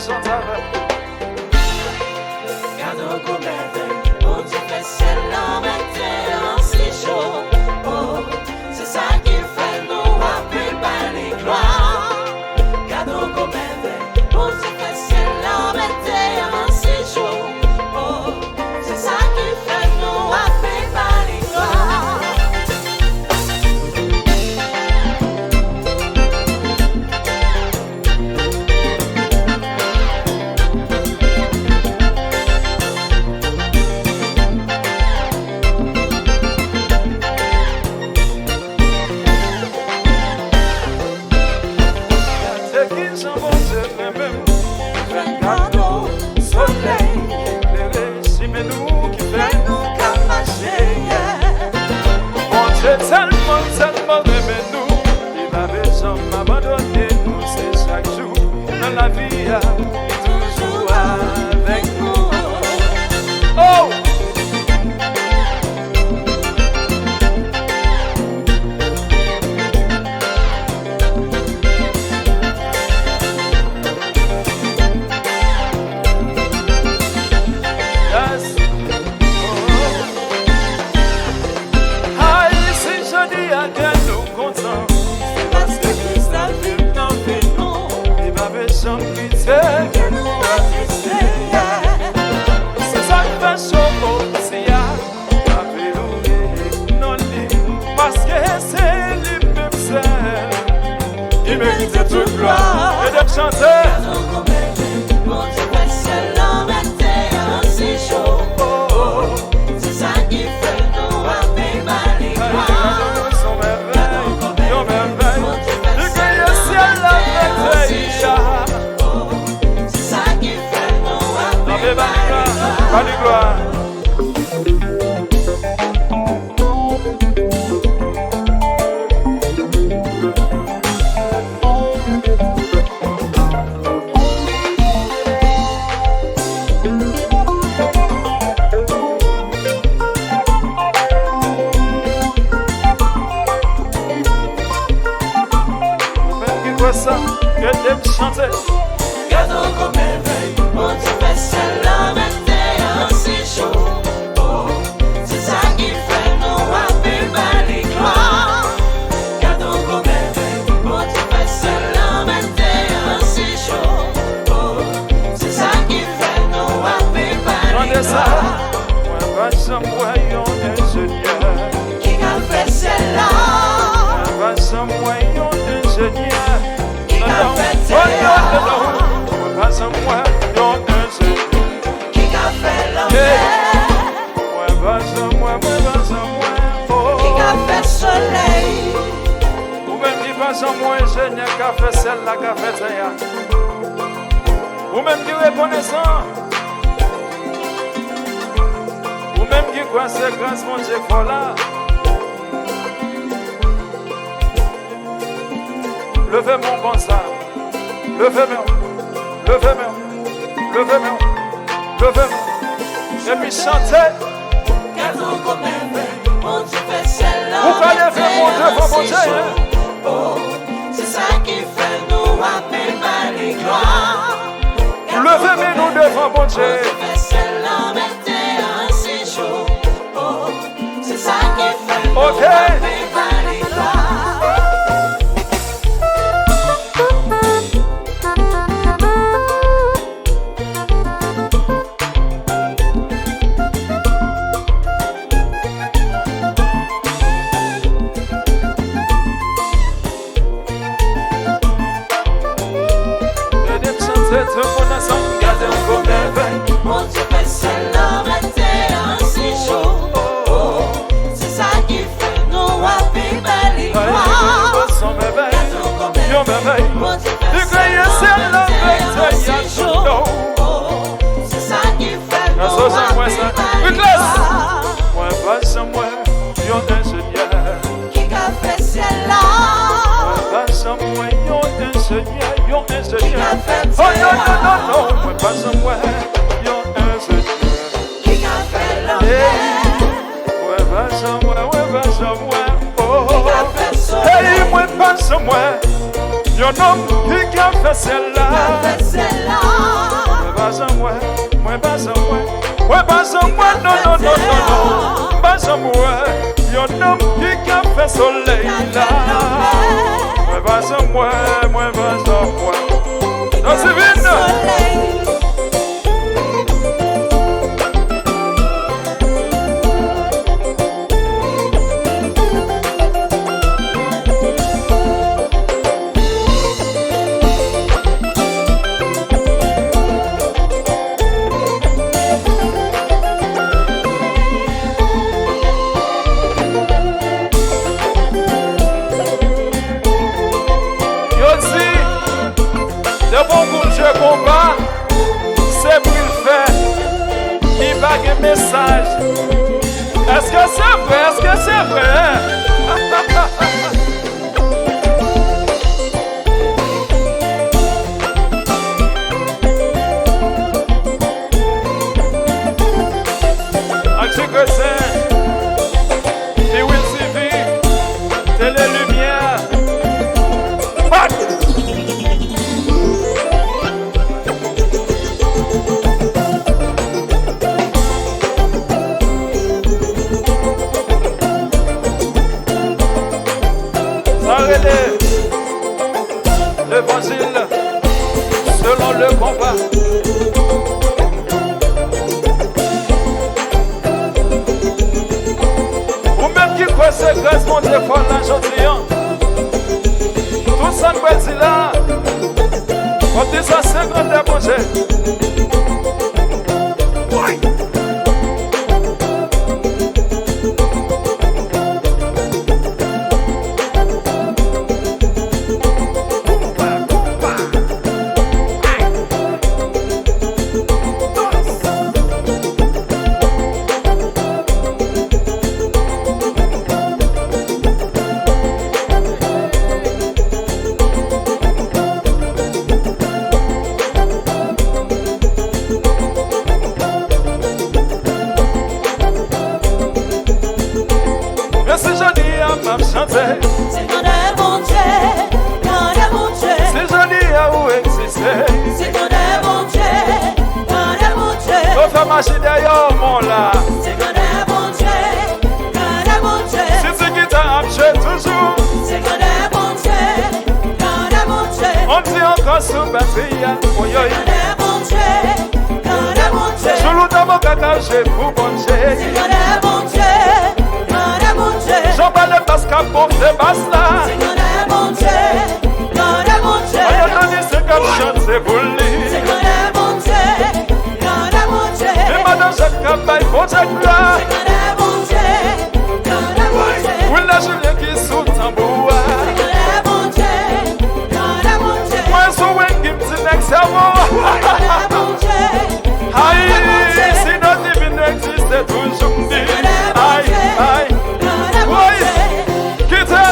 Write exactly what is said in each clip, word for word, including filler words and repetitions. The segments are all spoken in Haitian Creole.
Gade yon gwo mèvèy, Bondye fè syèl la, mete an si cho. Oh, se sa ki fè nou ape ba li glwa. Gade yon gwo mèvèy, Bondye fè syèl la, mete an si cho. Oh, se sa ki fè nou ape ba li glwa. Se kijan Bondye renmen m, fè n kado solèy ki klere chimen nou, ki fè nou ka mache. Bondye tèlman, tèlman renmen nou, li pa vle janm abandone nou, se chak jou nan lavi a, li toujou avèk nou. Oh! Yes. Ay, si jodi a kè nou kontan, se paske Kris la viv nan vi nou. Li pa vle janm kite kè nou atriste. Se sa k fè cho osi a, ape louwe non li, paske se li menm sèl ki merite tout glwa. Ede m chante. Bondye fè syèl la, mete an si cho. Se sa ki fè nou ape ba li glwa. Gade yon mèvèy, yon mèvèy. Li kreye syèl la, mete an si cho. Se sa ki fè nou ape ba li glwa. Ba li glwa. Ou menm ki kwè sa, ede m chante. Gade yon gwo mèvèy, Bondye fè syèl la, mete an si cho. Oh, se sa ki fè nou ape ba li glwa. Gade yon gwo mèvèy, Bondye fè syèl la, mete an si cho. Oh, se sa ki fè nou ape ba li glwa. Tande sa. Mwen pa janm wè yon enjenyè ki ka fè syèl la. Mwen pa janm wè yon enjenyè ki ka fè tè a. Oh, non, non, non. Mwen pa janm wè yon enjenyè ki ka fè lanmè. Mwen pa janm wè, mwen pa janm wè, oh, ki ka fè solèy. Ou menm ki pa janm wè enjenyè k ka fè syèl la, k ka fè tè a. Ou menm ki rekonesan. Ou menm ki kwè se gras Bondye k fè w la. Leve men w konsa. Leve men w. Leve men w. Leve men w. Leve men w. Epi chante. Gade yon gwo mèvèy, Bondye fè syèl la. Ou ka leve men w devan Bondye, hein. Oh, se sa ki fè nou ape ba li glwa. Leve men nou devan Bondye. Bondye fè syèl la, mete an si cho. Oh, se sa ki fè nou ape ba li glwa. Ede m chante, tout moun ansanm. Gade yon gwo mèvèy, Bondye fè syèl la, mete an si cho. Oh, se sa ki fè nou ape ba li glwa. Gade yon gwo mèvèy, yon mèvèy. Li kreye syèl la, mete an si cho. Oh, se sa ki fè nou ape ba li glwa. Mwen pa janm wè yon enjenyè ki ka fè syèl la. Mwen pa janm wè yon enjenyè, yon enjenyè. Ki ka fè tè a. Oh, non, non, non, non. Mwen pa janm wè yon enjenyè ki ka fè lanmè. Hey, mwen pa janm wè, mwen pa janm wè. Oh. Ki ka fè solèy. Hey, mwen pa janm wè yon nonm ki ka fè syèl la. Ki ka fè syèl la. Mwen pa janm wè, non, non, non, non, non. Mwen pa janm wè yon nonm ki ka fè solèy la. Mwen pa janm wè, mwen pa janm wè. Non, Sivin. Yo di, depi yon moun jwe konba, se bri l fè, li pa gen mesaj. Èske se vre? Èske se vre? Ak Ti Kresen, Pi Will T V, Tele Limyè. Bat! Sa rele levanjil selon le konba. Ou menm ki kwè se gras Bondye fè w la jodi a, tout sa n pral di la, w ap di sa se grandè Bondye. Men si jodi a m ap chante, se grandè Bondye, grandè Bondye. Si jodi a ou egziste, se grandè Bondye, grandè Bondye. Yo fè maji dèyè w, mon la. Se grandè Bondye, grandè Bondye. Si ti gita ap jwe toujou, se grandè Bondye, grandè Bondye. On di ankò sou batri a, oyoy. Se grandè Bondye, grandè Bondye. Jou Louda Boka ka jwe pou Bondye. Se grandè Bondye, grandè Bondye. Jan Balè Bas k ap gonfle bas la. Se grandè Bondye, grandè Bondye. Mario Tony se k ap chante pou li. Se grandè Bondye, grandè Bondye. Men madan Jacques k ap bay Bondye glwa. Se grandè Bondye, grandè Bondye. Wilner Julien ki sou tanbou a. Se grandè Bondye, grandè Bondye. Mwen sou Wendy m di nèg sèvo. Se grandè Bondye, grandè Bondye. Ay, si Dodi vin egziste toujou m di. Se grandè Bondye, ay, ay, grandè Bondye. Woy, kite.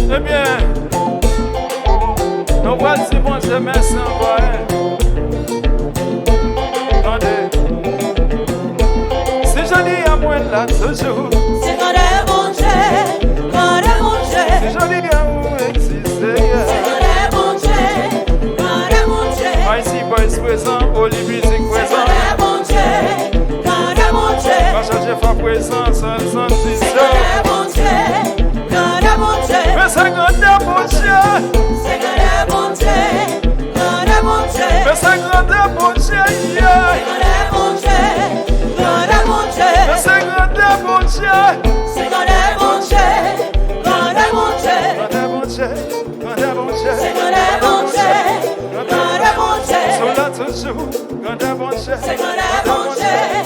Ebyen, nou pral di Bondye mèsi ankò, en. Tande. Si jodi a mwen la toujou. Se grandè Bondye, grandè Bondye. Si jodi a ou egziste, yeah. Se grandè Bondye, grandè Bondye. Mighty Boys prezan, Oli Mizik prezan. Se grandè Bondye, grandè Bondye. Pastè Jefa prezan, San Francisco. Se grandè Bondye, grandè Bondye. Men se grandè Bondye. Se grandè Bondye, grandè Bondye. Men se grandè Bondye, yeah. Se grandè Bondye, grandè Bondye. Men se grandè Bondye. Se grandè Bondye, grandè Bondye. Grandè Bondye, grandè Bondye. Se grandè Bondye, grandè Bondye. Sou la toujou, grandè Bondye. Se grandè Bondye.